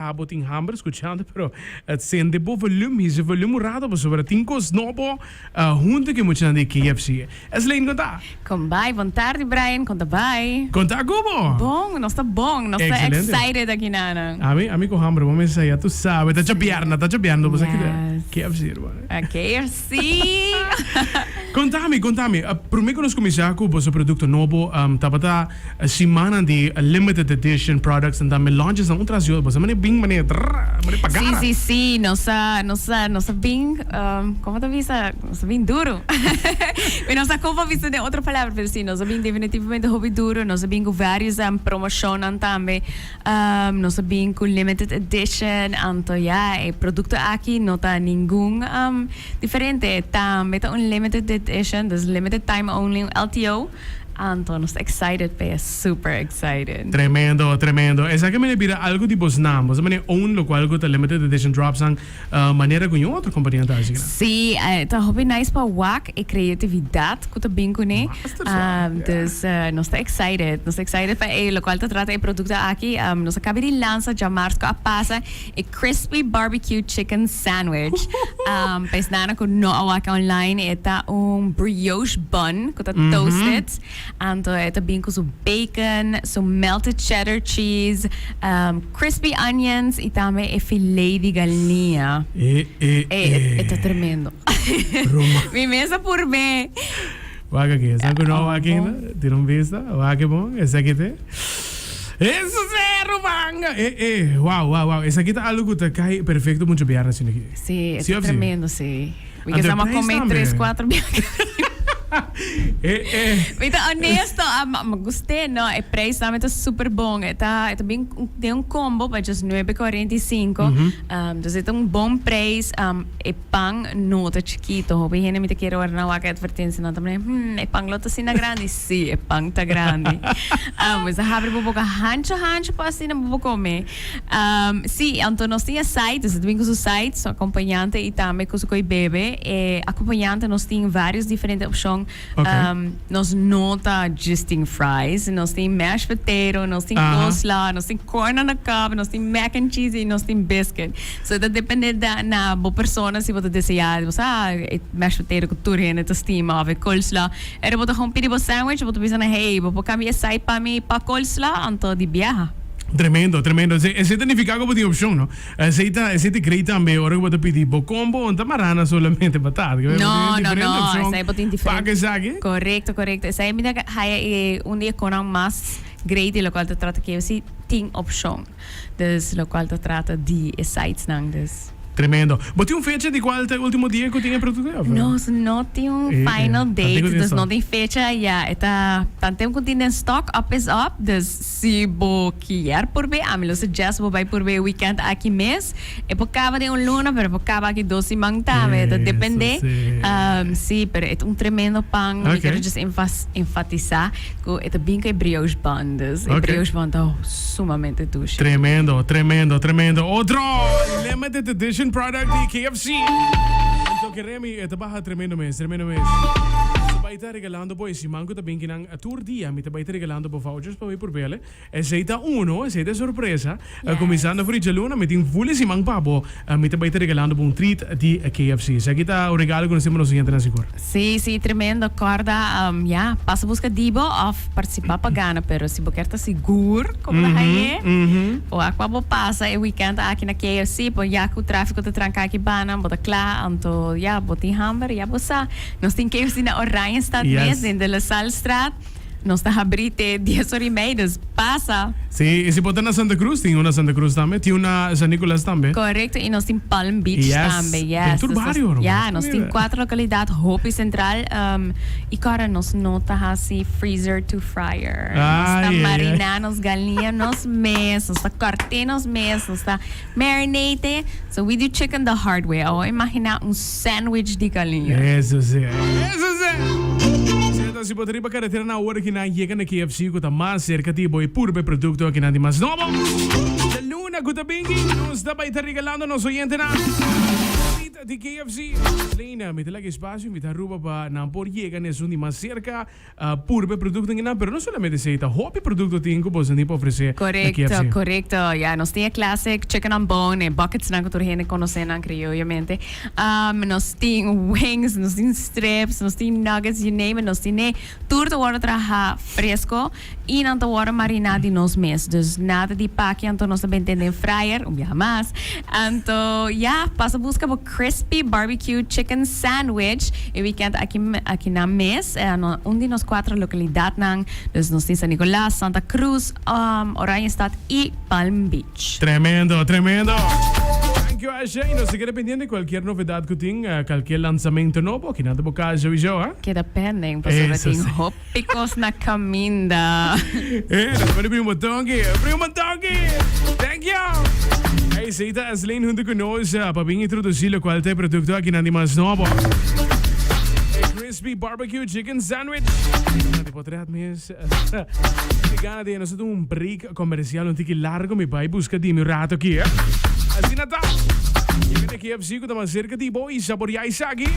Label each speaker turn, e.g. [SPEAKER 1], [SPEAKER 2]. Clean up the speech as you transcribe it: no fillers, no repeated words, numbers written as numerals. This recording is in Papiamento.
[SPEAKER 1] Abo tin hamber skuchando pero sende bo volume hisa volume un rato pasobra tin kos nobo hunto ku e muchanan di KFC. Eslene kon ta?
[SPEAKER 2] Kon bai, bon tardi Brian, kon ta bai?
[SPEAKER 1] Kon ta ku bo?
[SPEAKER 2] Bon, nos ta bon, nos ta excited aki nanan.
[SPEAKER 1] Ami, ami ku hamber bo mester sa ya tu sabe, ta djabièrnè, ta djabièrnè bo sa kiko KFC hermano.
[SPEAKER 2] KFC!
[SPEAKER 1] Kontami, kontami, prome ku nos kuminsá ku boso produkto nobo tabata Simannan di limited edition products en tambe launches nan un tras di otro. Boso mane bin mane trrr mane pagara.
[SPEAKER 2] Si si si nos a nos a nos a bin como ta bisa nos a bin duro mi no sa como pa bisa den otro palabra pero si nos a bin definitivamente hopi duro nos a bin cu varios promocionnan tambe nos a bin cu limited edition anto ya e producto aki no ta ningun diferente tambe ta un limited edition dus limited time only un LTO. Anto nos ta excited p'e, super excited.
[SPEAKER 1] Tremendo, tremendo. Esaki mene bira algo di bos nan. Bos a mene own locual cu ta limited edition drops nan manera cu niun otro compania ta haci.
[SPEAKER 2] Sí, ta hopi nice pa wak e creatividad cu ta bin cune.
[SPEAKER 1] Master sa, yeah.
[SPEAKER 2] Dus nos ta excited, nos ta excited pa e locual ta trata e producto aki. Nos a caba di lansa djamars cu a pasa e crispy barbecue chicken sandwich. Pa esnan cu no a wak online, e ta un brioche bun cu ta toasted. Anto e ta bin cu su bacon, su melted cheddar cheese, crispy onions y tambe e filet di galiña.
[SPEAKER 1] E, e, e.
[SPEAKER 2] E ta tremendo. Mi mes a purbe.
[SPEAKER 1] Wak aki, esnan cu no a wak ainda, tira un bista, wak e bon, esaki te. Eso se, ruman! E, e, wow, wow, wow. Esaki ta algo cu ta cay perfecto mucho biaha asina aki.
[SPEAKER 2] Sí, e ta tremendo, sí. Mi ke sa m'a come tres, cuatro biaha.
[SPEAKER 1] E, e.
[SPEAKER 2] Mi ta honesto, a gust'é, no, e prijs tambe ta super bon. E ta, e ta bin den un combo pa just nuebe cuarenta y cinco. Dus e ta un bon prijs. E pan no ta chikito. Hopi hende mi ta kere ora nan wak e advertensia nan ta mira, hmm, e pan lo ta asina grandi. Sí, e pan ta grandi. Bo sa habri bo boka hancho hancho pa asina bo por come. Sí, anto nos tin e side, dus e ta bin ku su side, su akompañante i tambe ku su koi bebe. E akompañante nos tin varios diferente opshon. Nos no ta just tin fries, nos tin mashed potato, nos tin coleslaw, nos tin corn on the cob, nos tin mac and cheese y nos tin biscuit. So e ta depende da na bo persona si bo ta desea, bo sa e mashed potato cu tur hende ta stima of e coleslaw. Ora bo ta gewoon pidi bo sandwich bo ta bisa nan hey bo por cambia esai pa mi pa coleslaw anto di biaha.
[SPEAKER 1] Tremendo, tremendo. Esei ta nifica cu bo tin opcion, no? Esei ta, esei ta great tambe ora ku bo ta pidi bo combo, no ta marana solamente batata.
[SPEAKER 2] No, no, no, esei bo tin diferente.
[SPEAKER 1] Pak esaki.
[SPEAKER 2] Korekto, korekto. Esei mi ta haya e un di e konan mas great di lokual ta trata KFC tin opshon. Dus lokual ta trata di e sidesnan dus.
[SPEAKER 1] Tremendo. Bo tin un fecha di kual ta e ultimo dia ku tin e produkto of?
[SPEAKER 2] Nos no tin un final date, dus no tin fecha. Ya, e ta tanten ku tin den stock, up is up. Dus si bo kier purbe, ami lo suggest bo bai purbe e weekend aki mes. E por kaba den un luna, pero e por kaba aki dos siman tambe. E ta depende. Sí, pero e ta un tremendo pan. Mi quiero just enfatisa cu e ta bin cu e brioche bun. Dus e brioche bun ta sumamente dushi.
[SPEAKER 1] Tremendo, tremendo, tremendo. Otro limited edition product di KFC. Anto Keremi, e ta baha tremendo mes, tremendo mes. Ta bai ta regalando bo e siman cu ta bin kinan tur dia mi ta bai ta regalando bo vouchers pa bai purbele. Esei ta uno, esei ta e sorpresa. Kuminsando for di djaluna mi tin ful e siman pa bo. Mi ta bai ta regalando bo un treat di KFC. Esaki ta un regalo ku nos tin pa nos oyentenan sigur.
[SPEAKER 2] Sí, sí, tremendo. Kòrda, ya, pasa buska di bo òf partisipá pa gana. Pero si bo kier ta sigur ku bo ta hañ'é, wak pa bo pasa e wikènt aki na KFC. Por ya ku tráfiko ta tranká aki bana, bo ta kla. Anto, ya, bo tin hamber, ya bo sa. Nos tin KFC na Oranjestad mes, den De La Sallestraat. Nos ta habrí te dies ora i mei, dus pasa.
[SPEAKER 1] Sí, i si bo ta na Santa Cruz, tin un na Santa Cruz tambe, tin un na San Nicolas tambe.
[SPEAKER 2] Korekto, i nos tin Palm Beach
[SPEAKER 1] Yes,
[SPEAKER 2] tambe,
[SPEAKER 1] den
[SPEAKER 2] yes.
[SPEAKER 1] tur
[SPEAKER 2] Dus nos,
[SPEAKER 1] bario, Roberto.
[SPEAKER 2] ya, nos tin kuater lokalidat hopi sentral. I kòrda, nos no ta hasi freezer to fryer. Nos ta
[SPEAKER 1] Ai, ai, ai.
[SPEAKER 2] mariná nos galiña nos mes, nos ta kòrt'é nos mes, nos ta marinate. So we do chicken the hard way. Awor imaginá un sandwich di galiña.
[SPEAKER 1] Eso sí, eso sí. Cierto, si bo ta riba carretera na ora ki nan yega na KFC cu ta mas cerca di bo e purba e producto akinan di mas nobo. Djaluna cu ta bingi nos ta bay ta regalando nos oyentenan. di KFC. Lena, mi ta laga espacio invita Aruba pa nan por yega na esun di mas cerca purba e producto nan, pero no solamente esey, ta hopi producto tin cu boso tin pa ofrece na
[SPEAKER 2] Correcto,
[SPEAKER 1] KFC.
[SPEAKER 2] correcto. Ya, nos tin e classic chicken on bone, e buckets nan cu tur hende conoce nan crioyamente. Nos tin wings, nos tin strips, nos tin nuggets, you name it, nos tin e. Tur ta wordo traha fresco y nan ta wordo marina di nos mes. Dus nada di paki anto nos ta bente den fryer, un biaha mas. Anto ya, pasa busca bo crispy barbecue chicken sandwich e weekend aki aki nan mes. Un di nos cuatro localidadnan. Dus nos tin San Nicolas, Santa Cruz, Oranjestad y Palm Beach.
[SPEAKER 1] Tremendo, tremendo! Thank you Asha y nos ta keda pendiente cualkier novedad cu tin, cualkier lanzamento nobo, aki nan ta bo casa sowieso, ha?
[SPEAKER 2] Keda pending pasobra
[SPEAKER 1] Eso
[SPEAKER 2] tin
[SPEAKER 1] sí.
[SPEAKER 2] hopi kos na kaminda.
[SPEAKER 1] Eh, nos pone prima tonki, prima tonki! Thank you! Hey, esey ta Asleen hunto cu nos pa bin introduci locual ta e producto akinan di mas nobo. E crispy barbecue chicken sandwich. Na di potret mes. Mi gana di nos ta un break comercial un tiki largo mi bai busca di mi rato aki, eh. Asina ta. Yega na KFC cu ta mas cerca di bo y saborea esaki.